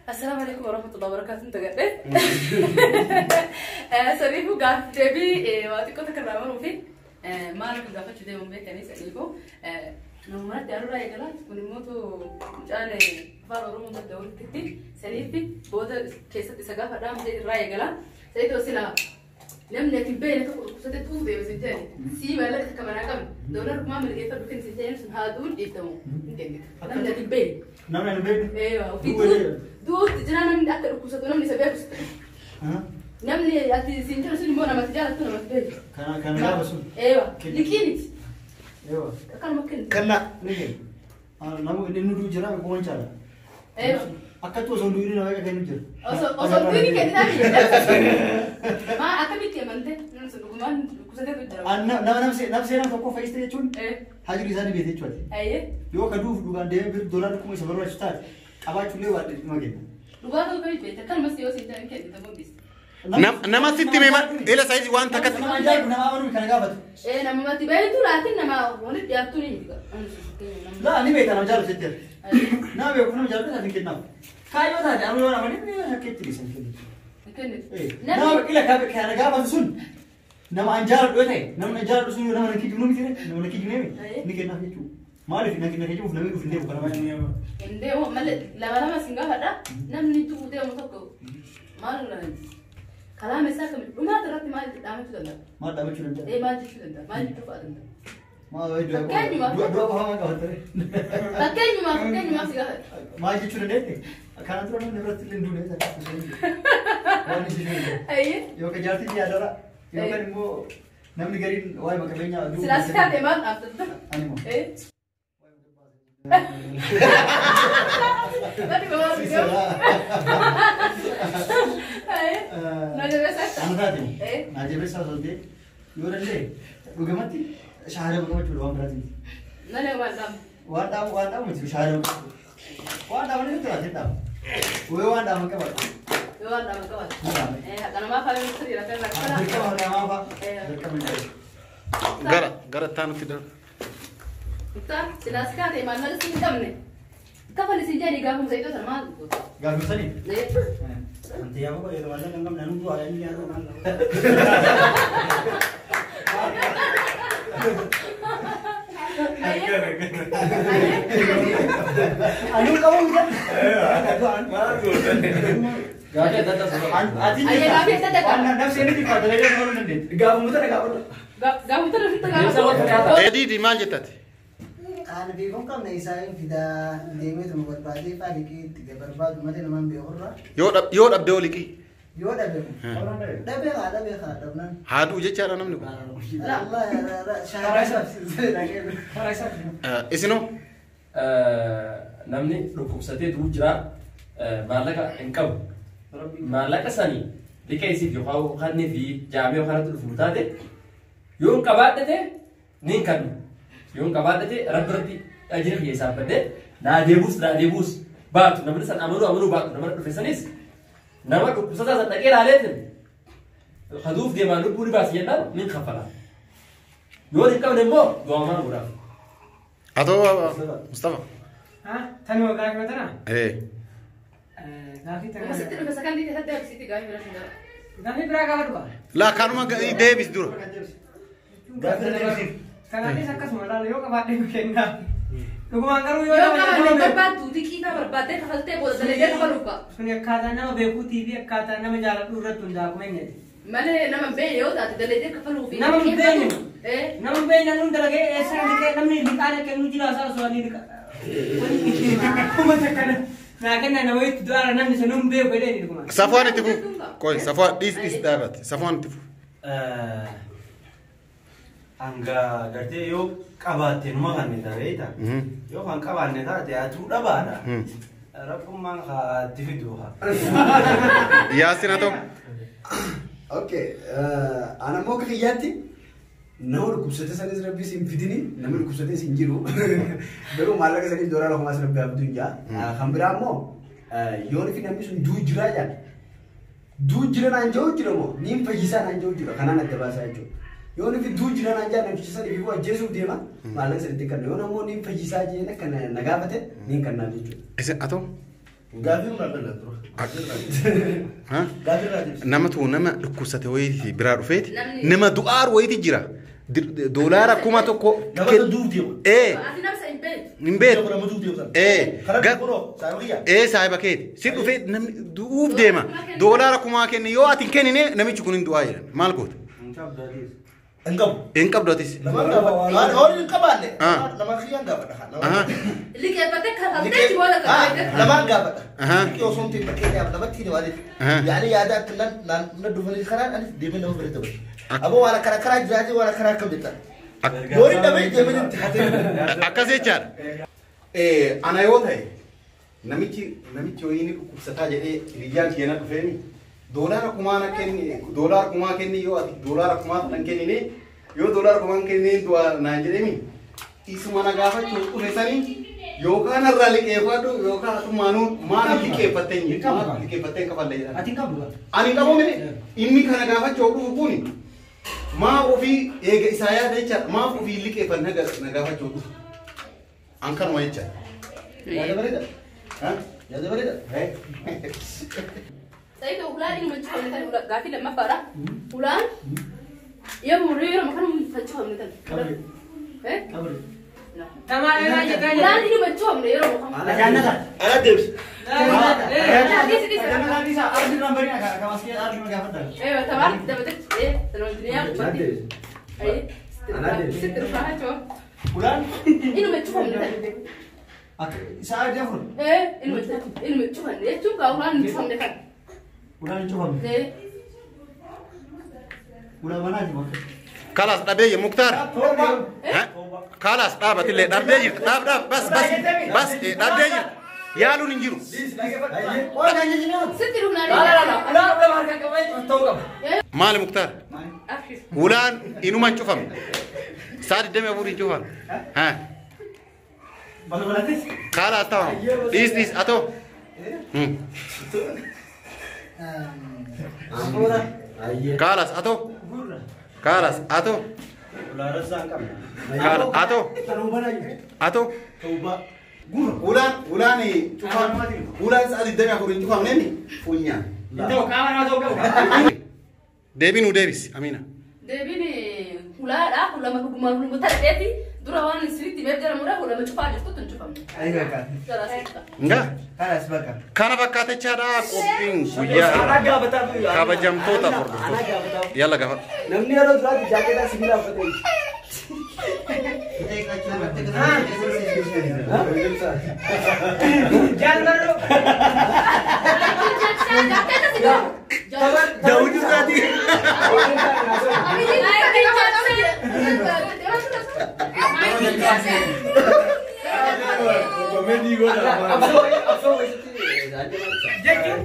Assalaamu alaikum warahmatullahi wabarakatuh tagadhe. Saniifuu gaaf deebii waa xiqqoo takka irraa baruu fi maal akka gaafachuu deemuun beekanii saniifuu namummatti arraa eegala kun immoo mucaan afaan Oromoo madda walitti saniifi booda keessatti isa gaafa dhaamte irraa eegala. Saniifuu silaa namni ati hin beekne tokko dhukkubsatee tuuf deeme sin jedhani sii maallaqa takka manaa qabne doolar kumaa milkeeffadhu kenni sin jedhani sun haa du'uun dhiiftamu hin kennita. Namni ati hin beekne. Namni ani beekne. Eewa, ofii duutti jira namni akka dhukkubsatu namni isa beeku. Namni ati siin jedhu sun immoo namatti jaalattu namatti beeku. Kana kana gaafa sun. Eewa, liqii miti. Eewa. Akkanuma kenni. Kennaa ni kenna. Namu inni nu jira kuma caala. Eewa. Akkatti osoo hin du'in nama kennu jira. Osoo duuni kennitaa biyya. Maa akkamitti amante namni sun dhugumaan dhukkubsateetu jira. Nama nafsee nafsee nama tokko fayyiste jechuun Eh, hajri isaanii beekte jechuudha. ayyee. Yoo ka duuf dhugaan deemee bir doolaarri kuma isa barbaachisu taate qabaachuullee waan dhibma kenna. Dhugaa ta'uu kamitti beekte akkanumas yoo siin jedhan kennita mul'isa. Nama sitti hime ila saizi waan takkatti. Nama jaalatu nama amanuu kana gaafatu. Eh, namumatti beektu laatiin nama walitti dhiyaattu ni miti. Namni sun fakkeenya Laa ni beekta nama jaalatu jettee. nama. Nama beeku nama jaalatu isaaf hin kennaaf. Kaayyoo taate amma yoo namani ni hakkeetti dhiisan kennu. Kennitu. Nama ila kana gaafatu sun nama an jaaladhu yoo ta'e namni an jaaladhu sun yoo nama na kijibnu miti nama na kijibnee ni kennaaf jechuudha. Maaliif na kijibuuf namni dhufu hin deemu kana malee. Hin malee lama lama sin gaafadha. Namni tufu deemu tokko maal kalaama isaa kamitti dhumaata irratti maal dhaamachuu danda'a? Maal dhaamachuu danda'a? Ee maal jechuu danda'a? Maal jechuu fa'a danda'a? Maal du'a du'a qofa maal qabattare? Fakkeenyumaaf fakkeenyumaaf si gaafadha. Maal jechuu dandeette? Kana dura namni biratti illee hin duune waan jechuu danda'u. Ayyee. Yookaan jaartiin yaadara yookaan immoo namni gariin waa'ee maqabeenyaa du'u. Silaas taate maal dhaamtatta? Ani moo. Ee. Badi babaas deemu. Ayyee. Na jabeessaa. Ana taate moo? Ee. Na jabeessaa osoo ta'e yoo danda'e dhugamatti shahaada qabachuudha waan biraatiin. Malee waan dhaamu. Waan dhaamu waan dhaamu miti shahaada waan dhaamu ni jira jedhamu. Yoo waan dhaamu qabadhu. Yoo waan dhaamu qabaatu. Ni dhaame. Ee haqa namaa fa'a ministeera jira kan rakkoo. Dirqama namaa fa'a. Dirqama hin qabu. Gara gara taanutti darba. Muktaar silaas kaate maallaqa si hin qabne. Kafali si jedhanii gaafuma isa sana maal goota? Gaafuma sanii? Ee. Anti yaa boqoo yeroo maallaqa hin qabne anuu du'aa inni yaa maal. Anuu qabu hin Gaafii adda addaa suuraa. Ati Ayyee gaafii adda addaa waan nafsee miti faa dalagaa nama dandeetti. Gaafuma tana gaafadhu. Gaafuma tana ofitti Deemsa wal fakkaataa. Ediidi maal jettati? Kan beekuun qabne isaa hin fidaa deemeetuma barbaadee faa liqii itti barbaadu malee namaan beekurra. Yoo dhabdee hoo liqii? Yoo dhabe dhabe haa dhabe haa dhabnan. Haa du'u jechaadha namni kun. Allah shahara isaaf. Karaa isaaf. Isinoo? Namni dhukkubsatee du'u jira maallaqa hin qabu. Maallaqa sanii liqa isiif yookaan kannee fi jaamee yookaan dhufu taate yoo hin qabaadhate ni hin kennu. Yoo hin qabaadhate rabbi irratti ajira kiyya isaan badde naa deebuus naa deebuus baatu namni san amanuu amanuu baatu nama dhufe sanis nama dhukkubsataa san dhaqee ilaaleetin haduuf deemaa lubbuu ni baasi jennaan ni kaffala. Yoo hin qabne immoo du'amaan godhaaf. Atoo Mustafa. Tanuma gaafii tana? Ee. Gaafii tana. Sitti dhufe sakandii keessatti deebisiitti gaafii biraa sin gaafadha. Gaafii biraa gaafadhu qaba. Laa kanuma deebis dura. Gaafii deebisiif. Kanaanis akkasuma laala yoo qabaadhe nu kennaa. Dhugumaan garuu yoo Yoo nama qabaanne nama beeku. barbaaddu liqii faa barbaaddee kafaltee booda dalagaa kafaluuf ka'a. Suni akkaataa nama beekuutii fi akkaataa nama jaaladhu irratti hundaa'a akkuma inni jedhe. Malee nama hin beekne yoo taate dalagaa kafaluu fi. Nama hin beekne. Ee. Nama hin beekne namni dalagee eessa liqee namni liqaan kennu jira isaa osoo ani liqa. Kuma takkana naa kenna nama itti du'aara namni sun hin beeku jedhee inni dhugumaan. Safuwaan itti fufu. Qoy safuwaan dhiis dhiis dhaabate. Safuwaan itti fufu. Hanga gartee yoo qabaatte numa kan ni tareeta. Yoo kan qabaanne taate atuu dhabaadha. Rabbummaan haa itti fidu haa. Yaasin haa ta'u. Okay, ana immoo akka kiyyaatti nama dhukkubsate sanis rabbi siin fidini namni dhukkubsate siin jiru garuu maallaqa sanis doolaara kumaas rabbi haa fidu hin jaa. Kan biraa immoo yoo fi namni sun duu jiraa jaa. Duu jira naan jiru jira moo niin fayyisaa naan jiru jira kanaan adda baasaa jechuudha. Yoo fi duu jira naan jaa namticha sana ifuu ajjeesuuf deema maallaqa sanitti kenna. Yoo namoonni niin fayyisaa jeen akka na gaafate niin kennaaf jechuudha. Isin haa ta'u. Gaafii irraa dhala. Namatu nama dhukkubsate wayiiti biraa dhufeeti nama du'aar wayiiti jira. Doolaara 1000. Nama duuf deemu. Hin beeku. Saahiba keeti. Si dhufee namni du'uuf deema. Doolaara 1000 kenni yoo ati hin kennine namichi kun hin du'aa jedhan. Maal goota? Hin qabu. Hin qabdu atis. Nama gaafadha. Horii hin qabaanne. Nama kiyyaan gaafadha. Lamaan gaafadha. Liqii osoo hin ta'in fakkeenyaaf namatti hin maaliif. Yaani yaada akka na dhufanii karaan anis deemee nama bira dabarsa. Aboo waan akkana karaa jiraatee waan akkana akkam jettan. Horii dhabee deemee itti hatee. Akkas jechaadha. Ana yoo ta'e namichi wayii ni dhukkubsataa jedhee hiriyyaan kiyya na dhufeeni doolaara 1000 kenni doolaara 1000 kenni yoo ati doolaara 1000 nan kennine yoo doolaara 1000 kennine du'a naan jedhemi isuma na gaafachuu dhufe sanii yookaan irraa liqeeffadhu yookaan asumaanuu maal liqeeffatteen liqeeffatteen kafalle jedhan. Ati hin qabdu. Ani hin qabu miti inni kana gaafachuu dhufu kuni maa ofii eega isaa yaada jechaadha maaf ofii liqeeffanne na gaafachuu dhufu an kanuma jechaadha. Yaada bareeda. Yaada bareeda. Saayidoo ulaan inni manchifamne tan gaafii lammaffaadha. Ulaan yommuu yeroo makan manchifamne tan. Qabri. Qabri. Ulaan inni manchifamne yeroo makan. Ajaa'ibaa. Ana deebisi. Ulaan. Inni manchifamne tan. Isaa afur. Inni manchifamne jechuun gaa ulaan manchifamne tan. Ulaan hin cufamne. Ulaan manaati bakka. Kalaas dhabee Muktaar. Kalaas dhaabatillee dhabdee jirti. Dhaab dhaab bas bas bas dhabdee jirti. Yaaluun hin jiru. Maali Muktaar? Ulaan inuma hin cufamne. Sa'a 24 hin cufamne. Kalaas ta'u. Dhiis dhiis atoo. Kalaas atoo. Kalaas atoo. Kalaas atoo. Atoo. Ulaan ulaan cufam ulaan sa'a 24 hin cufamneen funyaan. Deebiin nu deebisi Amina. Deebiin ulaadha ulama dhugumaan ulama ta'eeti dura waan sirriitti beef jedhamudha ulama cufaa jirtutti hin cufamne. Ngaa. Kanas bakka. Kana fakkaatachaadha qophiin guyyaa kabajamtoota hordoftoota. Yalla gaafadhu. Namni yeroo duraatti jaaketaa sibiilaa uffatee. Jaalmarroo. Daawud Ibsaati. Jechuun.